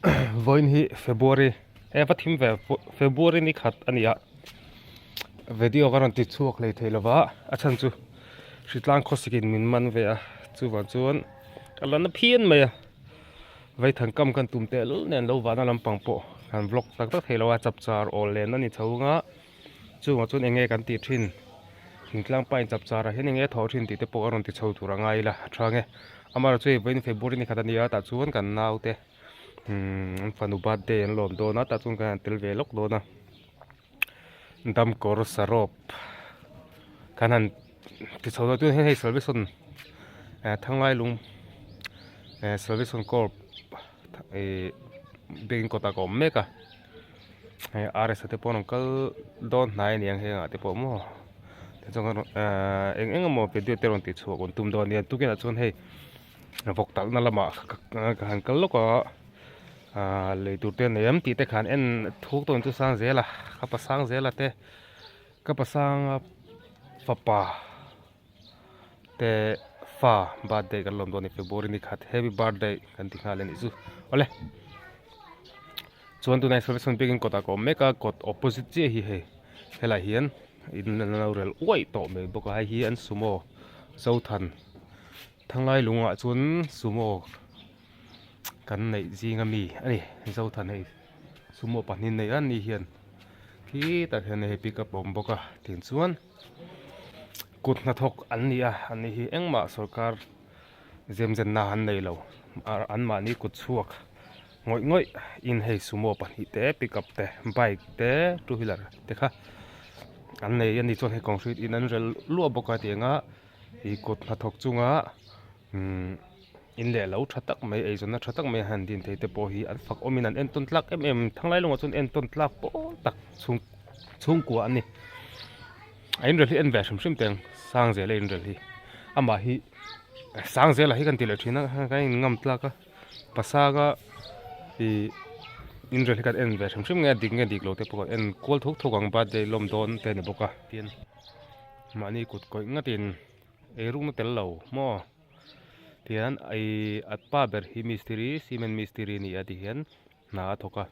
Vawiin hi February e va thim ve February ni khat a ni a video ka rawn ti chhuak hlei thei lova a chhan chu hritlang khawsik in min man ve a chuvang chuan ka la na phian mai a vaithang kam kan tum teh lul nen lo vana lampang pawh kan vlog tak tak thei lo a chapchar awl len a ni chho ang a. Chungah chuan eng nge kan tih thin? Thingtlang pa in chapchar ah hian eng nge a thawh thin tih te pawh a rawn ti chho tur a ngai ila a tha nge. Amaherawhchu hei vawiin February ni khat a nia tah chuan kan naute umm an fanu birthday an lawm dawn a tah chuan kan han tel ve lawk dawn a. Damkawr sarawp kan han ti chho dawn chuan hei Salvation eh Thanglailung eh Salvation Corp ih biakin kawtah ka awm mek a. Hei RS a te pawh an rawn kal dawn hnai a ni ang heng ah te pawh maw tichuan ahh eng eng emaw video te rawn tih chhuah kan tum dawn a nia tukin ah chuan hei vawk talh na lamah ka han kal lawk a ahh lei tur te a nei em tih te khan en thuk tawn chu sang zel a ka pa sang zel a te ka pa sanga fapa te fa birthday kan lawm dawn a ni February ni khat happy birthday kan ti nghal a nih chu awle. Chuan tunah hian Salvation biakin kawtah ka awm mek a kawt opposite chiah hi hei helaiah hian in an lo rel uaih tawh mai bawk a hei hi an sumo Zothan Thanglai lungah chuan sumo kan neih zing ami a ni Zothan hei sumo pahnih nei an ni hian khitah hian hei pickup a awm bawk a tin chuan kut hnathawk an ni a an ni hi engmah sorkar zemzenna an nei lo anmahni kut chhuak. Ngawih ngawih in hei sumo pahnih te pickup te bike te two wheeler te kha an nei a ni chuan hei concrete in an rel luah bawk a tiang a ih kut hnathawk chunga umm in leh lo tha tak mai eizawnna tha tak mai han din thei te pawh hi an fak awmin an entawn tlak em em thanglai lawngah chuan entawn tlak pawl tak chhung chhungkua an ni a inrel hi en ve hrim hrim teng sang zel a inrel hi amah hi sang zela hi kan ti leh thin a kan in ngam tlak a. Pasanga ih inrel hi kan en ve hrim hrim nge a dik nge dik lo te pawh kan en kual thuk thuk ang birthday lawm dawn te a ni bawk a tin mahni kut kawih ngatin eirukna tel lo maw tihian ih a pa ber hi mistiri cement mistiri a ni a tihian hna a thawk a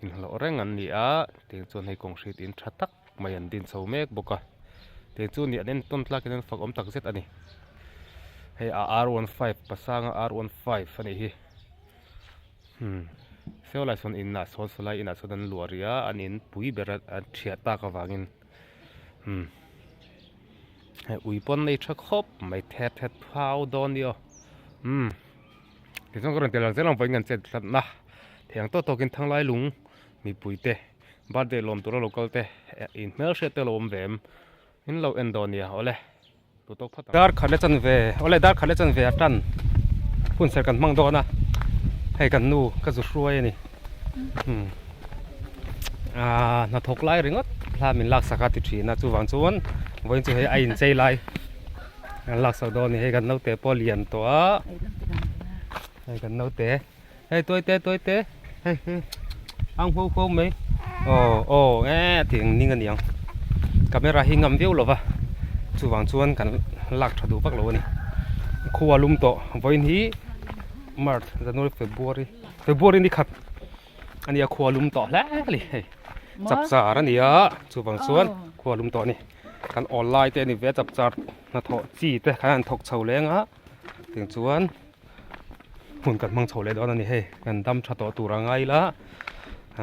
inhlawh reng an ni a tiang chuan hei concrete in tha tak mai an din chho mek bawk a tiang chu ni an entawn tlak in an fak awm tak zet a ni hei a R15 pasanga R15 a nih hi hmm sawlai sawn inah sawn sawlai inah sawn an luah rih a an in pui ber a an thiah tak avangin hmm hei ui pawn nei tha khawp mai thet thet phau dawn a ni aw hmm. Tichuan ka rawn tel ang zel ang vawiin kan chet hlatna thei ang tawk tawkin Thanglai lung mipui te birthday lawm tura lo kal te in hmelhriat te a lo awm ve em in lo en dawn nia awle tu tawk phawt ang. Dar khat leh chanve awle dar khat leh chanve a tan hun ser kan hmang dawn a hei kan nu ka zu hruai a ni umm aaa hnathawk lai ringawt thla min laksak a ti thin a chuvang chuan vawiin chu hei a inchei lai. Kan laksak dawn a ni hei kan naute pawh a lian tawh a hei kan naute hei tuaite tuaite hei hei ang huau huau mai aw aw e tih ang ning a ni ang camera hi ngam viau lova chuvang chuan kan lak tha duh vak lo a ni khua lum tawh vawiin hi march january february february ni khat a nia khua lum tawh hle a ni hei chapchar a ni a chuvang chuan khua lum tawh a ni. Kan awl lai te a ni ve a chapchar hnathawh chi te khan an thawk chho leng a tiang chuan hmun kan hmang chho leh dawn a ni hei kan dam tha tawh tur a ngai ila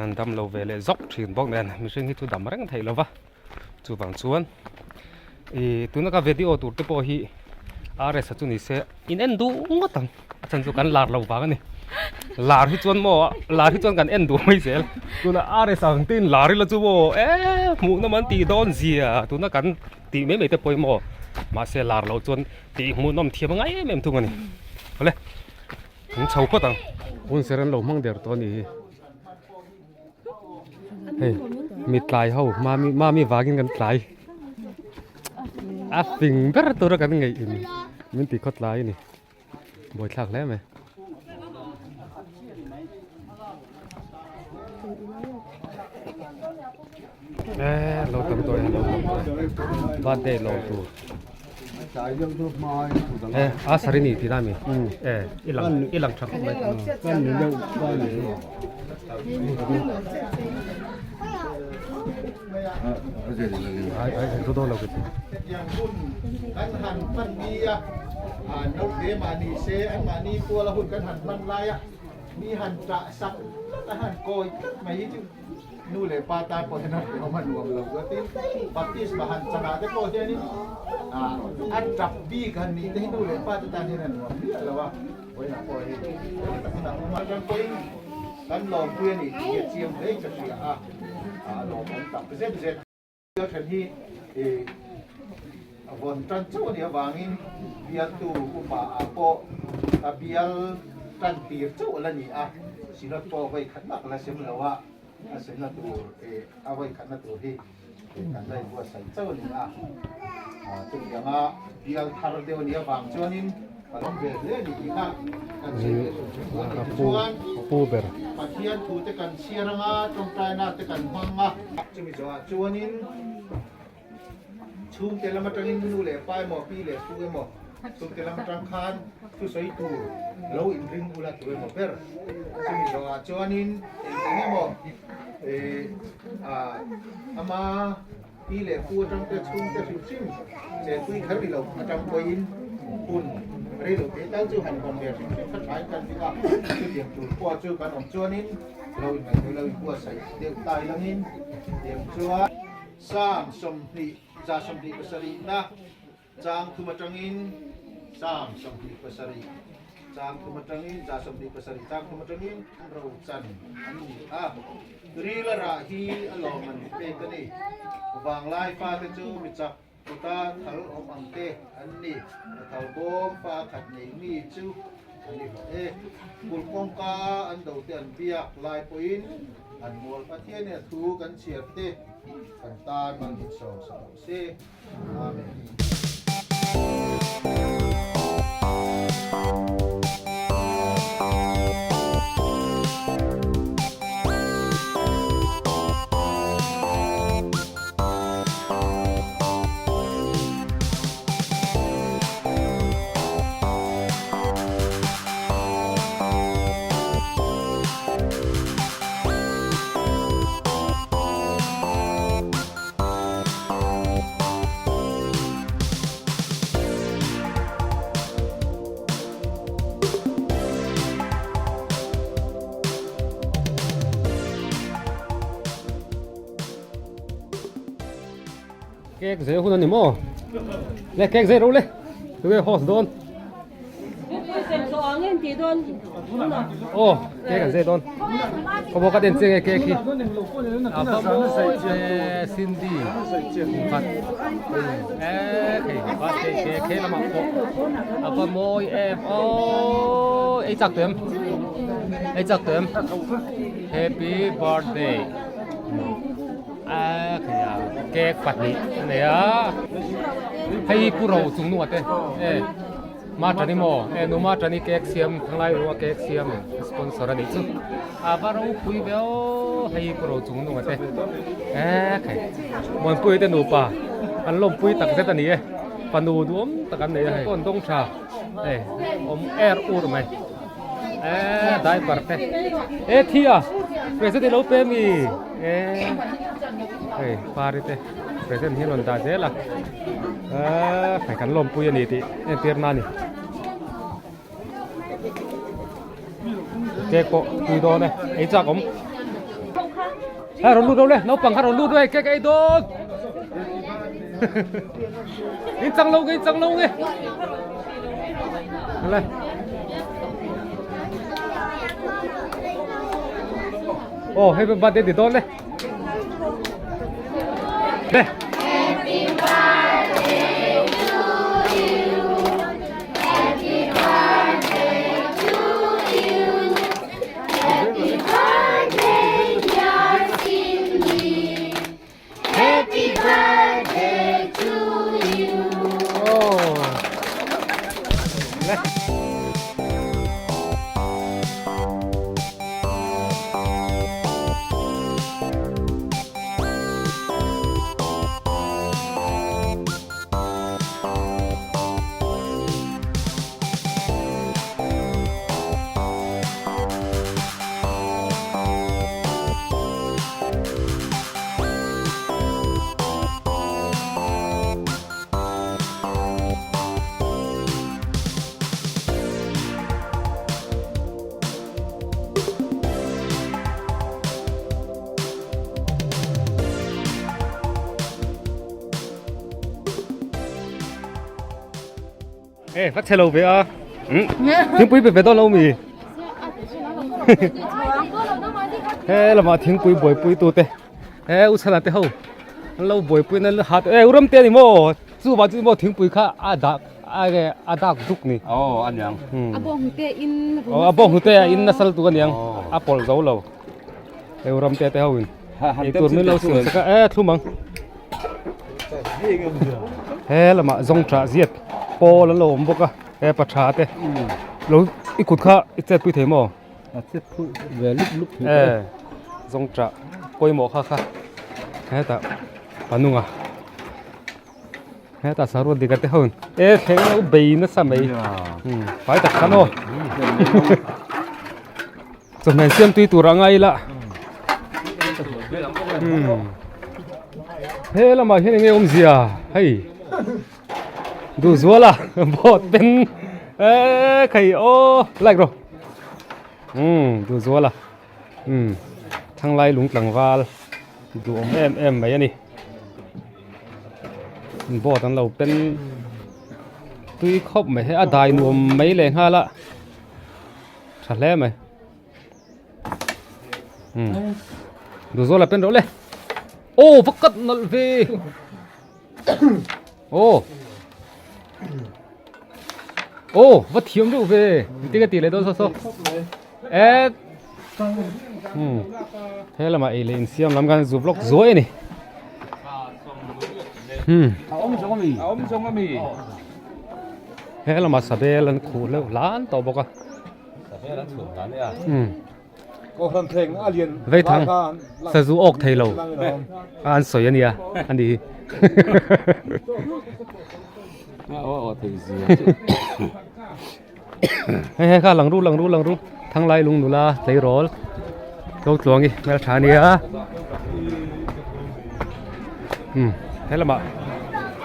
an dam lo ve leh zawk thin bawk nen mihring hi chu dam reng theih lo va chuvang chuan ih tuna ka video tur te pawh hi RS a chu ni se in en duh ngawt ang. A chhan chu kan lar lo vang a ni. Lar hi chuan maw lar hi chuan kan en duh mai zel. Tuna RS ang te in lar ila chu maw e hmuh nawm an tih dawn zia tuna kan tih mai mai te pawh hi maw mahse lar loh chuan tih hmuh nawm thiam a ngai em em thung a ni. Awle kan chho phawt ang. Hun ser an lo hmang der tawh a nih hi. Hei mi tlai ho mami mami vangin kan tlai. A fing ber tura kan ngaih in min ti khaw tlai a ni. Buaithlak hle mai. Eh, lo tam tawh e, lo tam tawh e. Birthday lawm tur. E a sari ni tih na mi e i lang i lang tha khawp mai. Ai ai eng dawn lo ka ti. Kan han hman ni a, naute mahni se an mahni puala hun kan han hman lai a, mi han tah sak tlat a han kawi tlat mai hi chu nu leh pa tan pawh hian a hrehawm a nuam lo chuan tin baptisma han changah te pawh hianin a tap bik han nih te hi nu leh pa te tan hian a nuam miah lo a, vawiinah pawh hei takin a awm a atang pawhin kan lawmpui a ni tih hi a chiang hle ka hria a, a lawmawm tak zet zet. Bial then hi a vawn tan chauh a nih avangin bialtu upa ah pawh a bial tan tir chauh a la ni a, Synod pawh vawi khatna ka la sem lo a, a semna tur a vawi khatna tur hi kan la inbuatsaih chauh a ni a, chutianga bial thar deuh a nih avang chuanin ka lawm ve hle a ni tih kha kan sawi leh ṭhin ṭhin a ni. Tichuan Pathian thu te kan chhiar anga tawngtaina te kan hmang a. Chumi zawhah chuanin chhungte lam atangin nu leh pa emaw pi leh pu emaw chhungte lam atang khan thusawi tur lo inring ula tur emaw ber. Chumi zawhah chuanin eng eng emaw eh ah ama pi leh pu atang te chhungte hrim hrim chenpui kher ni lo atang pawhin hun rei lo te tal chu han hawn ve hrim hrim kha thain kan ring a, chutiang tur pawh chu kan awm chuanin Lo inngaihtuah lo inbuatsaih deuh tai langin tiang chuan Psalm 20 127 na chang thum atangin Psalm 27 chang thum atangin 127 chang thum atangin ro chan an ni a. Rila rah hi a lawm an pek a ni. Vanglai fate chu mi chak Kuta thal awm ang te an ni. A thal bawm pa khat nei mi chu an ni hlawh e. Kulh kawngka an do te an biak lai pawhin an mual Pathian in a thu kan chhiar te kan tan man in sawm sak lo se. Amen. Cake zei hun a ni maw? Le cake zei ro le. Tunge host dawn? Oh, cake an zei dawn. Khawbo ka den cheng e cake hi. A va mawi ve Cindy khat. E hei birthday cake he lamah pawh a va mawi em aw ei chak tuem ei chak tuem happy birthday. A khaia cake pahnih a nei a hei hi pu ro chung hnungah te e ma tani maw e nu ma tani cake siam thanglai ruah cake siam sponsor a nih chu a va ropui ve aw hei hi pu ro chung hnungah te e khai muanpui te nupa an lawmpui tak zet a ni e fanu duam tak an nei a hei pawh an dawng tha hei awm er ur mai. E diaper te e thi a present i lo pe mi e hei pari te present hi rawn dah zel a e hei kan lawmpui a ni tih entir na a ni cake pawh tui dawn e ei chak awm hei rawn lut ro le naupang kha rawn lut ro hei cake ei dawn in chang lo nge in chang lo nge le oh happy birthday ti dawn le le Happy birthday to you. Happy birthday to you. Happy birthday, dear Cindy. Happy birthday to you. Oh. Le. E va chhe lo ve a thingpui pe ve dawn lo mi he lamah thingpui buaipui tu te he u chhana te ho an lo buaipui na hat e u ram te ani maw chu vang chu maw thingpui kha a dak a nge a dak duk ni aw aniang a bawng hnute in a bawng hnute a in nasal tu aniang a pawlh zo lo e u ram te te ho in eitur min lo siam sak a e thlum ang he lamah zawng tah ziat pawl an lo awm bawk a he pa tha te lo i kut kha i chet pui thei maw a chet pui ve lup lup e zawng tah pawimawh kha kha hetah panunga hetah saruat dika te ho e thleng lo bei nasa mai fai tak khan aw Chawhmeh siam tui tur a ngai ila he lamah hian enge awmzia hei duhzuala boat pen eee khai aw like rawh umm duhzuala umm thanglai lung tlangval duhawm em em mai a ni boat an lo pen tui khawp mai hei a dai nuam mai leh nghal a. Tha hle mai. Um. Duhzawl a pen rawh le. Oh, va kat nalh ve. Oh. Oh, va thiam deuh ve. Engtin ka tih leh dawn saw saw. Eh. Um. He lamah ei leh insiam lam khan zu vlog zuai a ni. Um. A awm zawng ami. A awm zawng ami. He lamah sabel an khuh hleuh hlan tawh bawk a. Sabel an chhun hlan e a. Um. Kohhran thleng a lian. Vei thang sazu awk thei lo a an sawi a nia a ni hi. Hei hei kha lang ru lang ru lang ru thanglai lung nula tleirawl tlo tluangi hmeltha a nia. Um he lamah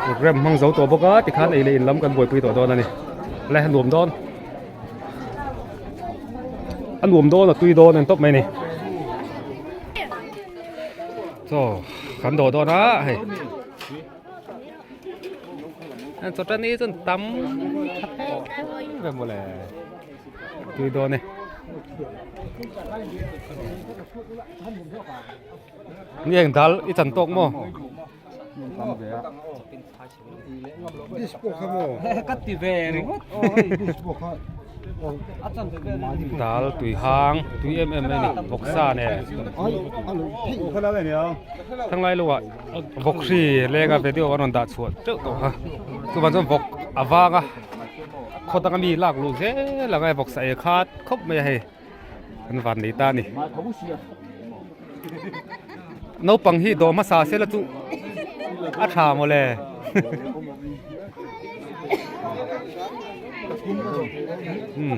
program hmang zo tawh bawk a tikhan ei leh in lam kan buaipui tawh dawn a ni le a nuam dawn a nuam dawn a tui dawn a ni tawp mai a ni chaw kan dawh dawn a hei chaw tan hi chuan tam tha pheng ve mawle tui dawn e. Ni eng dal i chan tawk maw? Dal tui hang tui em em mai a ni vawksa nen thanglai lo ah vawk hri leng a video a rawn dah chhuah teuh tawh kha chuvang chuan vawk a vang a khaw dang ami lak luh zel ang a vawksa ei khat khawp mai a hei. An van nei ta a ni. Naupang hi dawh hmasa sela chu a tha mawle. Hmm.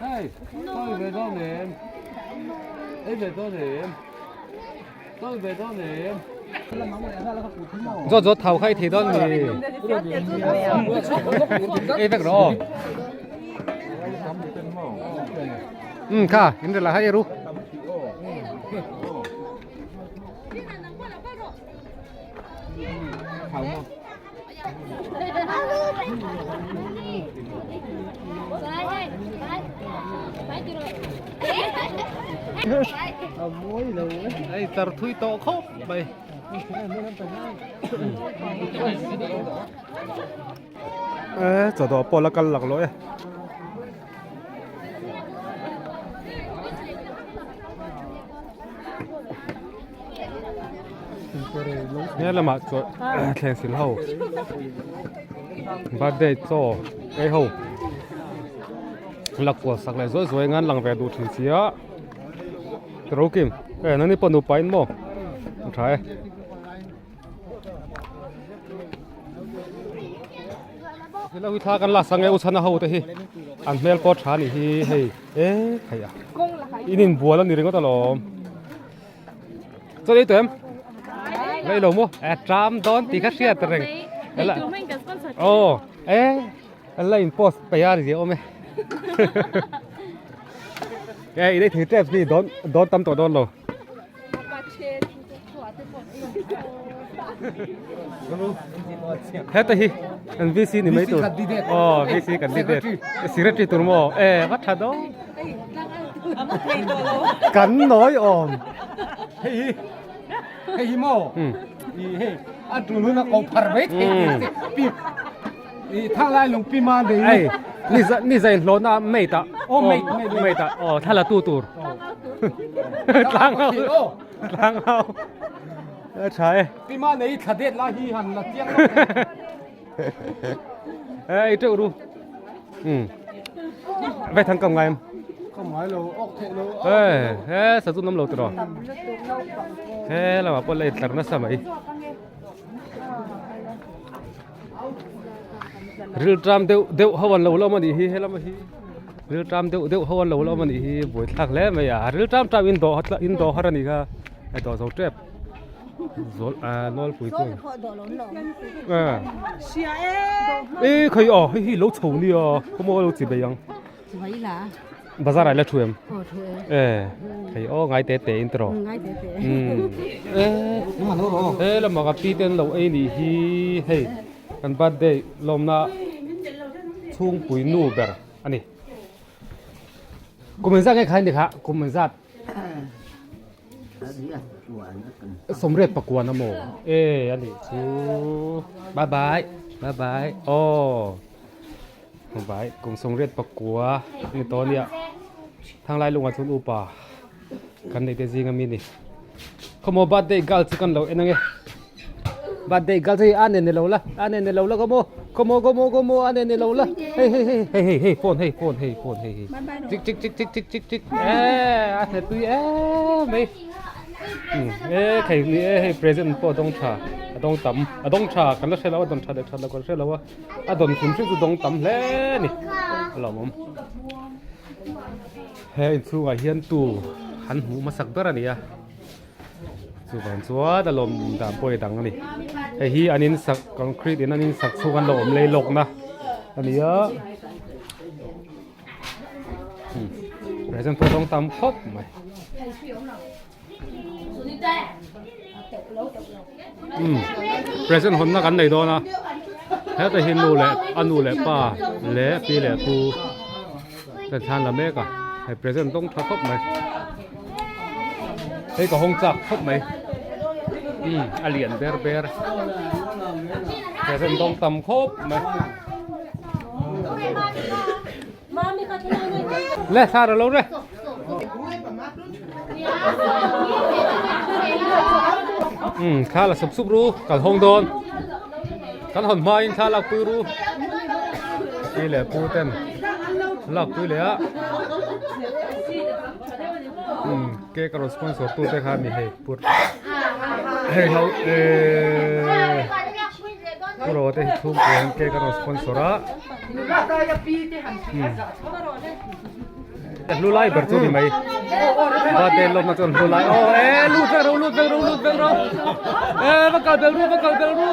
Hey, tôi về đó nè. Ấy về đó nè. Tôi về đó nè. Zawt zawt thau kha i thei dawn mi. Ei vek rawh aw. Um kha in rela kha ei ru. Hei tar thui tawh khawp mai. E chaw dawh pawh la kal lak lawh e. He lamah chuan thleng sil ho birthday chaw ei ho la kual sak leh zuai zuai ngan lang ve duh thin sia Rokim e nangni pawh nupa in maw a tha e. Hela ui thla kan la sang e u chhana ho te hi an hmel pawh tha ni hi hei e thei a in inbual a ni ringawt alawm chaw ei tawh em la ilo maw e tram dawn tih kha hriat reng ela aw e la in post peih a ri awm e. E i nei thei tep ni dawn dawn tam tawh dawn lo. Heta hi kan VC ni mai tur. Aw VC candidate. Secretary tur maw? E va tha dawn. Kan nawi awm. Hei hi hei hi maw? I hei a tul hun a ko phar mai thei pi i thang lai lung pi ma dei. Ei ni za ni zain hlawh na mate ah. Aw mate mate mate ah aw thla la tu tur. Tlang ho tlang ho. A tha e. Pi ma nei thla det la hi han la chiang lo. Ei teuh ru. Vai thang kam ngai em? Kam ngai lo, ok thei lo. Ê, he sa chu nam lo tiro. He lama pawh la intlar nasa mai. Rilṭam deuh deuh ho an lo la awm a nih hi he lama hi. Rilṭam deuh deuh ho an lo la awm a nih hi buaithlak hle mai a. Rilṭam ṭam in dawh in dawh har a nih kha. A dawh zo tep. Zawl ah nawlpui chu. Ê khawi aw hei hi lo chho nia khawmaw lo chi bei ang. Bazar ah i la thu em? Ê khawi aw ngai te te in tiraw. Ê he lamah ka pi te an lo ei nih hi hei kan birthday lawmna chhungpui nu ber a ni. Kum engzat nge kha ni kha kum engzat? Sawmriat pakuan a maw? E a nih chu bye bye bye bye aw bye kum sawmriat pakua ni tawh a nia thanglai lungah chuan upa kan neih te zing ami a ni khawmaw birthday girl chu kan lo en ange birthday girl chu hei a nen ni lo la a nen ni lo la khawmaw khawmaw khawmaw khawmaw a nen ni lo la hei hei hei hei hei hei phone hei phone hei phone hei hei chik chik chik chik chik chik chik e a hne tui em mai e thei ni e hei present pawh a dawng tha a dawng tam a dawng tha kan la hre lo a dawn tha leh tha lo kan hre lo a a dawn hrim hrim chu dawng tam hle a ni a lawmawm he inchhungah hian tu an hmuh hmasak ber a ni a. Chuvang chuan a lawm dan pawh hi dang a ni. Hei hi an in sak concrete in an in sak chhung an lo awm lei lawkna a ni a. Present pawh dawng tam khawp mai. Present hawnna kan nei dawn a. Heta hi nu leh a nu leh pa leh pi leh pu Kan thlan la mek a, hei present dawng tha khawp mai. Hei ka hawng chak khawp mai. Umm a lian ber ber. Present dawng tam khawp mai. Le thla ro lo re. Umm thla la sup sup ru kal hawng dawn. Kan hawn hma in thla lak pui ru. Pi leh pu ten lak pui leh a. Umm cake a rawn sponsor tu te kha a ni hei pur. Hei ho eeee pu ro te hi chhungkua hian cake a rawn sponsor a. Umm. Hlu lai ber chu ni mai birthday lawmna chuan hlu lai aw e lut vek ro lut vek ro lut vek ro e va kal bel ru va kal bel ru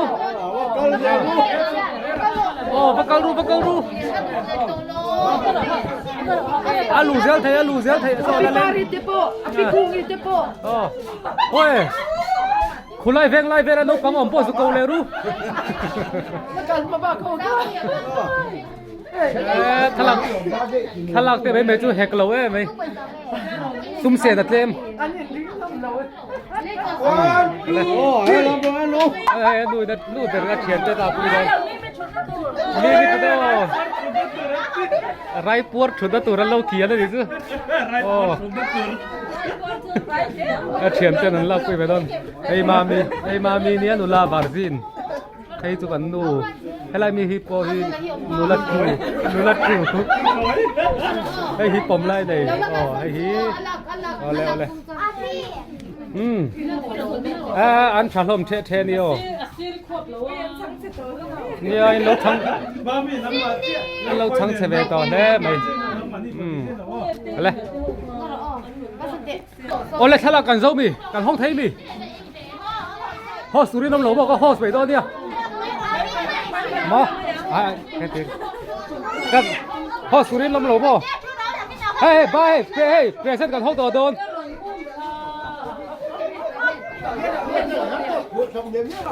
aw va kal ru va kal ru a lu zel thei a lu zel thei a pi pari te pawh a pi kungi te pawh aw oi khulai veng lai vela naupang awm pawh zu ko leh ru Thlalak thlalak te mai mai chu hek lo em mai sum sen a tlem nu nu ber a thian te ta pui dawn mi mi ta aw rai puar thut a tur an lo kian a ni chu aw a thian ten an lak pui ve dawn hei mami hei mami nia nula varzin Hei chu kan nu helai mi hi pawh hi nula thu nula thu hei hi pawm lai nei aw hei hi awle awle um a an tha hlawm the the ni aw nia in lo chang in lo chang che ve tawh hle mai um awle awle thlalak kan zo mi kan hawng thei mi. Host turin awm lo maw ka host mai dawn nia. Maw? Ai ai heti. Kan host turin awm lo maw? Hei hei ba hei pre hei present kan hawng tawh dawn.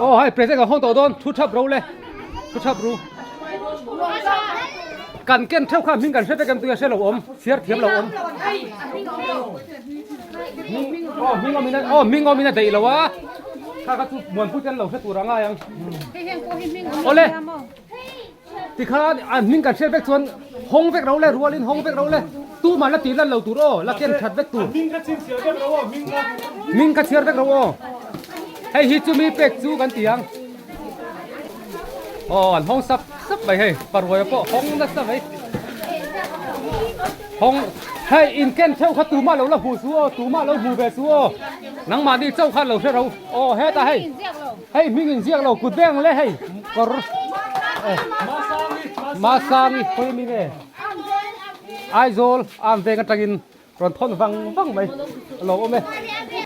Aw hei present kan hawng tawh dawn thu thap ro le thu thap ru. Kan ken theuh kha hming kan hre vek em tui a hre lo awm chhiar thiam lo awm. Aw hming awm in aw hming awm in a daih lo a kha kha chu muanpui te an lo hre tur a ngai ang. Awle. Tikhan an hming kan hriat vek chuan hawng vek ro le rualin hawng vek ro le tumah la tih lan lo tur aw la ken that vek tur. Hming kha chhiar vek ro aw hming kha. Hming kha chhiar vek ro aw. Hei hi chumi pek chu kan ti ang. Aw an hawng sap sap mai hei paruaia pawh hawng nasa mai. Hawng hei in ken theuh kha tumah lo la hmu su aw tumah lo hmu ve su aw. Nangmahni chauh khan lo hre ro aw hetah hei. Hei hming in ziak lo kut beng le hei kawr Masangi khawi mi nge Aizawl am veng atangin rawn thawn vang vang mai a lo awm e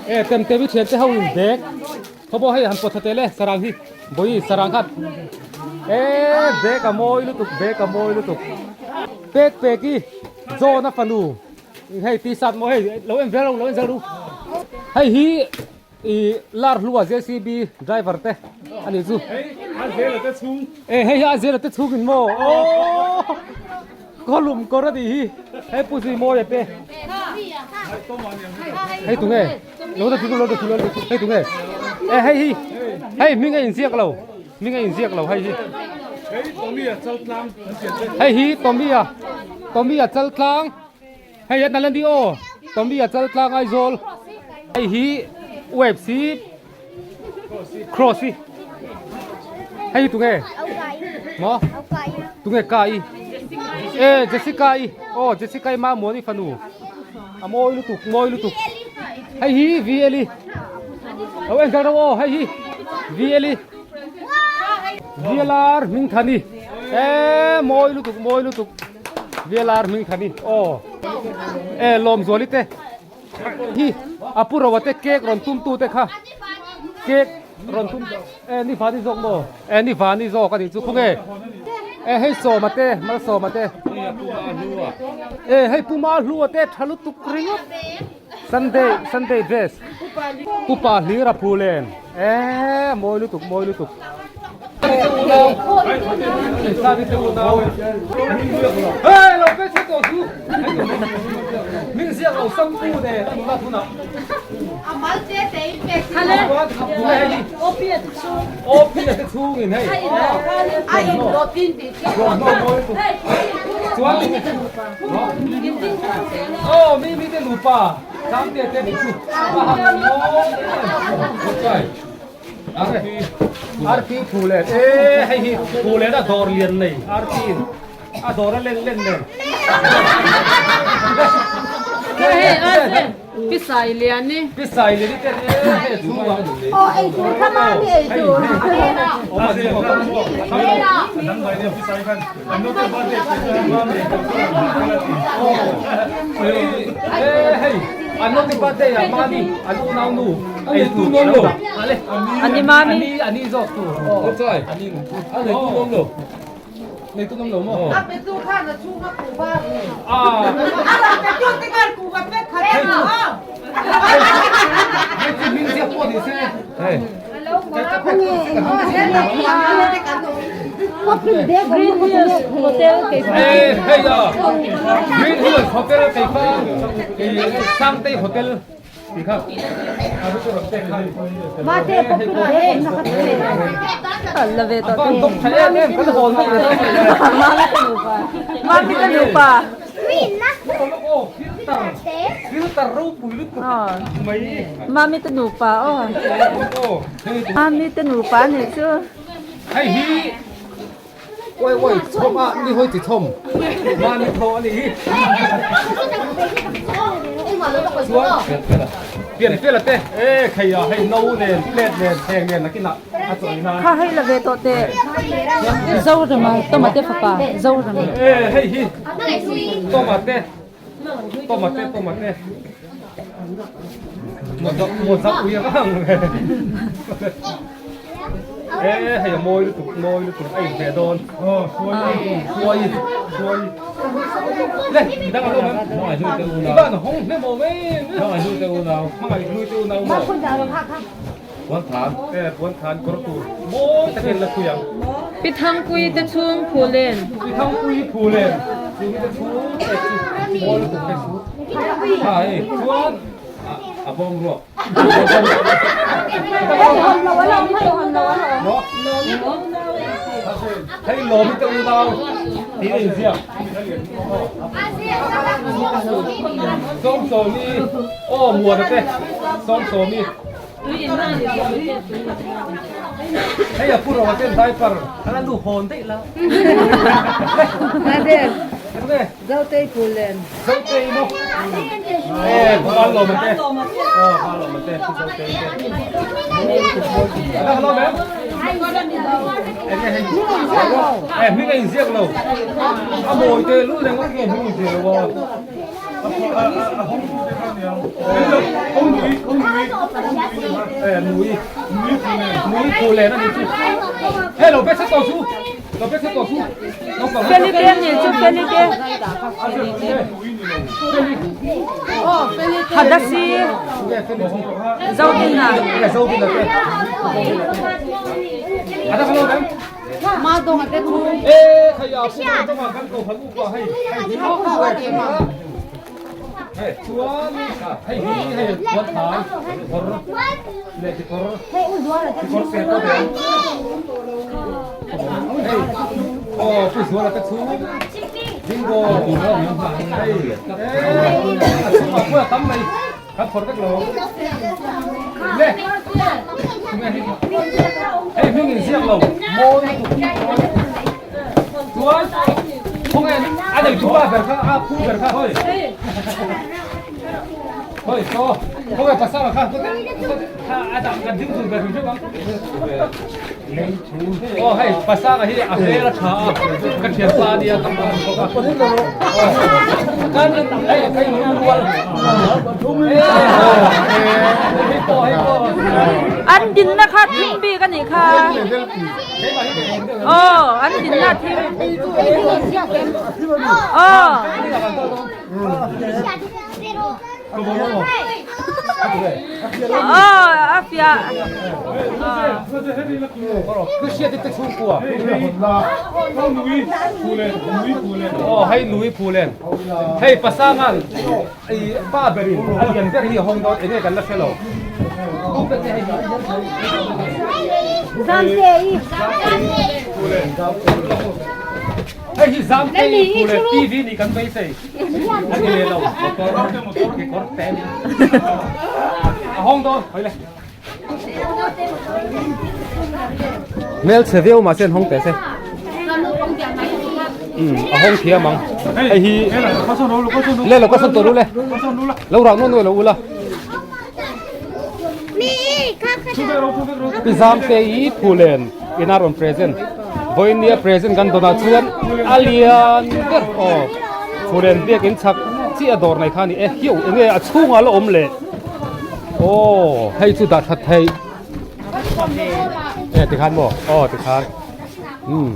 e tem tem i thian te ho in bag khawpawh hei han pawt tha teh le sarang hi bawi sarang khan e bag a mawi lutuk bag a mawi lutuk pek pek i John a fanu hei t-shirt maw hei lo en vel lo en zel ru hei hi I lar hlua JCB driver te ani chu. Hei a zela te chhung. E hei hi a zela te chhung in maw. Aww Kawlum kawr ani hi. Hei Pu Zuimawia te. Hei tunge lo ta thu lo ta thu lo hei tunge. E hei hi hei hming a inziak lo hming a inziak lo hei hi. Hei Tommy a chaltlang. Hei hi Tommy a Tommy a chaltlang. Hei a nalh a ni aw Tommy a chal tlang Aizawl hei hi waves hi cross hi hei hi tunge maw tunge ka i e Jessica i aw Jessica i Mamuani fanu a mawi lutuk mawi lutuk hei hi VL i lo en zel rawh aw hei hi VL i VLR Hmingthani e mawi lutuk mawi lutuk. VLR hming kha ni aw e lawmzuali te hi a pu roa te cake rawn tum tu te kha cake rawn tum e ni vani zawk maw e ni vani zawk a nih chu khawnge e hei sawma te malsawma te e hei puma hlua te tha lutuk ringawt sunday sunday dress pupa hlira phulen e mawi lutuk mawi lutuk. Arpi phulen e hei hi phulen a dawr lian nei arpi in a dawr a len len nen Pisai lian ni Pisai lian ni ten e hei chhung ah Aw ei tur kha mami ei tur Hei an note birthday ah mami an unau nu ei tur lo Ani mami ani ani zawk tur ani a nei tu awm lo nei tu awm lo maw A pe tu khan a chhung a kuh va a a pe tu te khan kuh va pek khat a hei chu hming ziak pawh ni se hei Green Hills Hotel Hei a Green Hills Hotel keifa Sangtei Hotel tih kha Mami te nupa Filter ropui lutuk mai Mami te nupa aw Mami te nupa nih chu Hei hi oi oi chhawm a ni hawi chi chhawm mahni thaw a nih hi chuan pian fel a te e khei a hei no nen plate nen thleng nen nakinah a chaw ei nan Kha hei la ve tawh teh Zorama Tomate fapa Zorama e hei hi Tomate Tomate tomate Mawza mawza ui a vang ve. E hei a mawi lutuk mawi lutuk a inhmeh dawn hruai hruai le midang an awm em i van hawng hnem awm em hmangaih hlui te unau hmangaih hlui te unau maw puan than e puan than kawr tur mawi takin la thui ang Pi Thangpui te chhung phulen Pi Thangpui phulen chu mi te chhung te chu mawi lutuk hei chu ha hei chuan a bawng ruak Hei lawm i te unau tih a inziak. Sawmsawmi aw muana te sawmsawmi. Hei a pu rawng a ten diaper a la nu hawn daih la. Zotei Pulen. Zotei maw? Eh, Van Lawma te. Oh, Van Lawma te, Pu Zotei te. Hello, ma'am. Eh, hming a inziak lo. A mawi te lu reng a nge hming inziak lo a. Eh, nui. Nui Pulen a ni chu. Hello, best to chu. Feli te nih chu Feli te. Hadasi Zodina. Aw hei pasanga hi a hmel a tha a ka thianpa a nia ka hmu bawk a kan hei hei rual hei pawh hei pawh An dinna kha thim bik a nih kha. Aw an dinna thim. Aw. Aw a fiah. Aw hei nui phulen hei pasangan i pa berin a lian ber hi a hawng dawn enge kan la hre lo. Hei hi Zamtei phulen TV nih kan beisei. A ni leh lo motor kekawr te a ni a hawng dawn hawi le. Hmelchhe viau mahse an hawng teh se. Um a hawng thiam ang. Hei hi le lo ka sawn tawh ru le. Lo rah nuai nuai lo ula. Pi Zamte i Phulen ina rawn present vawinia present kan dawnah chuan a lian ber aw Phulen biakin chhak chiah dawr nei kha a ni e hiu enge a chhungah la awm leh aw hei chu dah that theih e tikhan maw aw tikhan um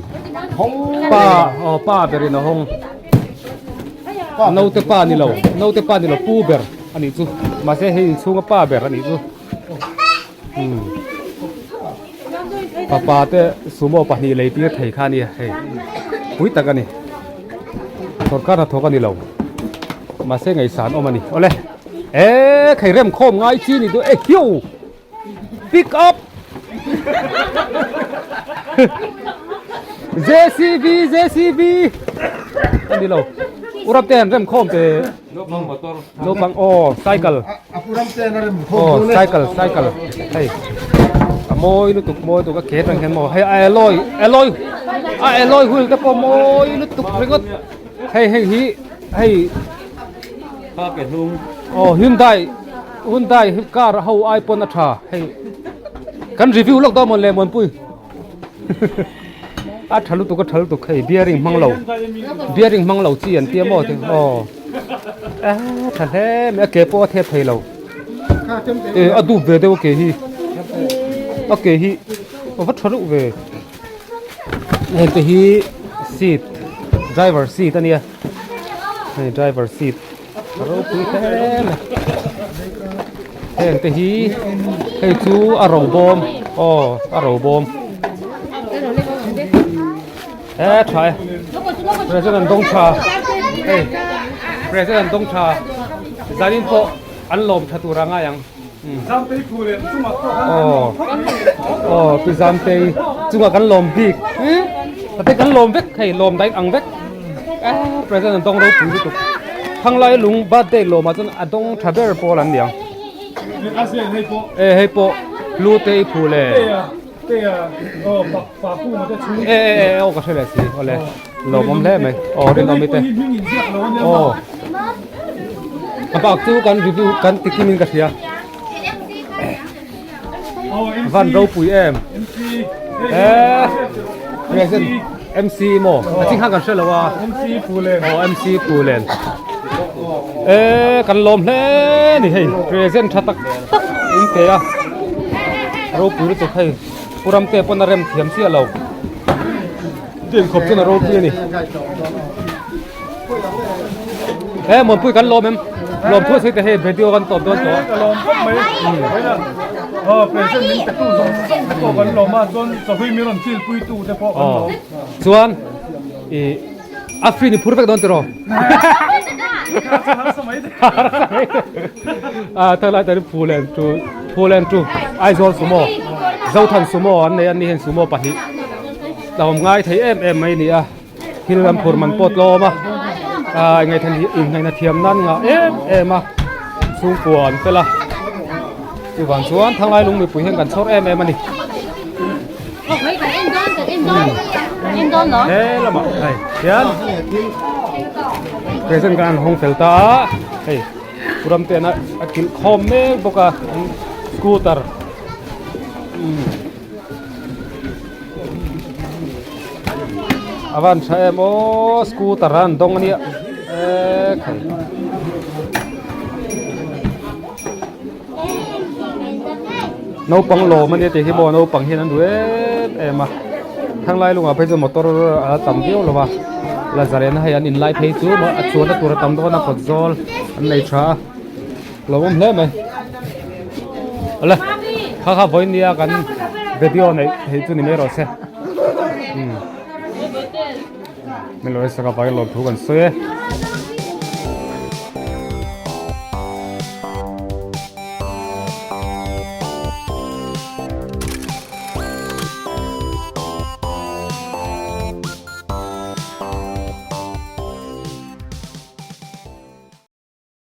pa aw pa berin a hawng naute pa ni lo naute pa ni lo pu ber. A nih chu mahse hei inchhunga pa ber a nih chu umm fapa te sumo pahnih lei tir thei kha a nia hei pui tak a ni sawrkar hnathawk a ni lo mahse ngaihsan awm a ni awle eee khei rem khawm ngai chi ni chu e hiu pick up JCB JCB a ni lo urap te an rem khawm te. Naupang aw cycle aw cycle cycle hei a mawi lutuk mawi lutuk a ke atang hian maw hei a alloy alloy a alloy wheel te pawh mawi lutuk ringawt hei hei hi hei aw Hyundai Hyundai car ho ai pawn a tha hei kan review lawk dawn mawn le Muanpui. A tha lutuk a tha lutuk hei bearing hmang lo bearing hmang lo chi an tia maw te aw a tha hle mai a ke pawh a thep thei lo e a dup ve deuh a ke hi a ke hi A va tha reuh ve. Heng te hi seat driver seat a nia hei driver seat a ropui hle mai heng te hi hei chu a ro bawm aw a ro bawm e tha e present an dawng tha hei present an dawng tha zanin pawh an lawm tha tur a ngai ang. Zamtei phu leh chungah pawh kan lawm phawt mai. Aw pi Zamtei chungah kan lawm bik. Tate kan lawm vek hei lawm daih ang vek. President an dawng ropui lutuk. Thanglai lung birthday lawmah chuan a dawng tha ber pawl an niang. E hei pawh Hlutei phu le. E e e aw ka hre leh si awle lawmawm hle mai aw rinawm ite aw a bak chu kan review kan ti kim in ka hria van ropui em e present MC maw a ching khan kan hre lo a MC Phulen aw MC Phulen e kan lawm hle ni hei present tha tak tak in pe a ropui lutuk hei Pu Ramte pawn a rem thiam chiah lo tin khawp chuan a ropui a ni he Muanpui kan lawm em lawm thu a sawi te hei video kan tawp dawn tawh ka lawm khawp mai aw present min pe tu zawng zawng te pawh kan lawm a chuan chawhlui min rawn chil pui tu te pawh kan lawm chuan i a free ni phur vek dawn tiraw a thalai tan phulen tu phulen tu Aizawl sumo Zothan sumo an nei an ni hian sumo pahnih tlawm ngai thei em em mai a ni a thil an phur man pawh tlawm a ah ngaihthlan hi inhnaihna thiam nan ngah em em a chhungkua an fel a chuvang chuan thanglai lung mipui hian kan chhawr em em a ni. He lamah hei hian present kan an hawng fel ta a hei ram te an a kilh khawm mek bawk a scooter a van tha em aw scooter a an dawng a nia ekhai. Naupang lawm a nia tih hi maw naupang hian an duh em em a thanglai lungah phei chuan motor a tam viau lo va la zalen hei an inlai phei chu maw a chuanna tur a tam dawn a kawt zawl an nei tha a lawmawm hle mai awle kha kha vawiin nia kan video neih theih chu ni mai rawh se umm min lo en sak a vai lawm thu kan sawi e.